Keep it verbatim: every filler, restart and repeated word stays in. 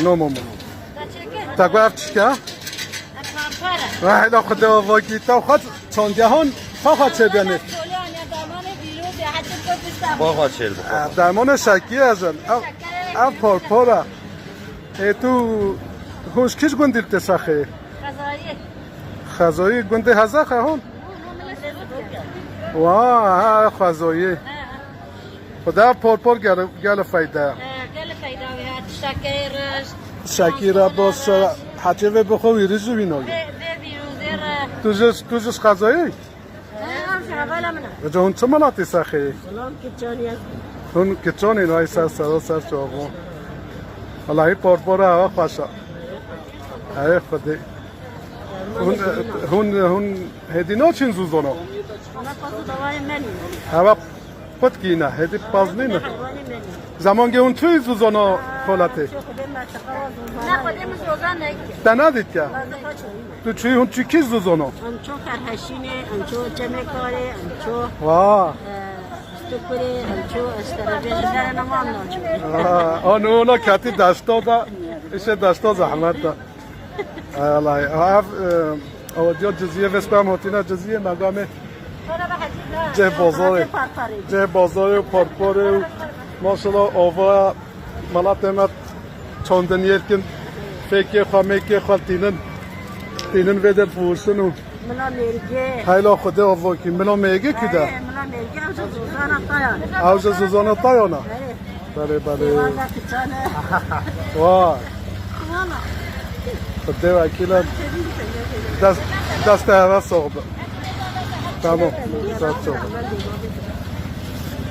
No momo. Te ku ev çike? Wahla xwe dewa vakî te xwe çandiya hon xwe xwe çêbêne. Baba çêl bixwe. Dermanê şekî ez in. Ev, ev porpor e. Ê tu hûn ji kîj gundî li te saxê? Xezayî. Xezayî gundê Hezax e hûn? Wa, ha, Xezayî. Xwedê porpor gel, gel feyde. He, gel feyda wê ha, tiştekê reş. Şekî re bos, heçê vê bixwe wî rijî wî nagî. Vê, vê vîrûzê re. Tu ji, tu ji Xezayî? He, ev ji hevala min e. Vêca hûn çi miletî saxê? Wela kiçanî ez. Hûn kiçanî nayî ser sero ser çavon. Wallahî porpora hewa xweş e. Hey Xwedê. Hûn, hûn, hûn hêdî naçîn zûzona? Ana pazu dawayê me nîne. Hewa qutkî ne, hêdî paz nîne. Heywanê me nîne. Zemangê hûn çûyî zûzona xolatê? Çok be mertaba zûzana. Ne Xwedê min zûzan ne. Te nedîtiye? Bazı kaç oyun. Tu çûyî hûn çûkî zûzona? Em çok Erheşînê, em çok Cemekare, em çok, Wa. e, Stupurê, em çok Esterebê, em çok. Ha, an ona ketî deşta da, işe deşta zehmet da. Ay Allah, ev, e, ew diya Cizîrê, vê spem hatîne Cizîrê, me gamê ceh bazarê. Ceh bazarê û parparê. Maşallah, ava miletê me çandin yê dikin, fêkê xwe, mêkê xwe tînin. Tînin vê der firoşin û Mila Mêrgê. Heyla Xwedê avakî, Mila Mêrgê ku de? Hey, Mila Mêrgê, ew jî zûzana tayan. Ew jî zûzana tayan e? Hey. Belê, belê. Valla kiçan e. Vay. Valla. Xwedê wekîl e. Dest, destê heve sax be. Tamam. Sax be.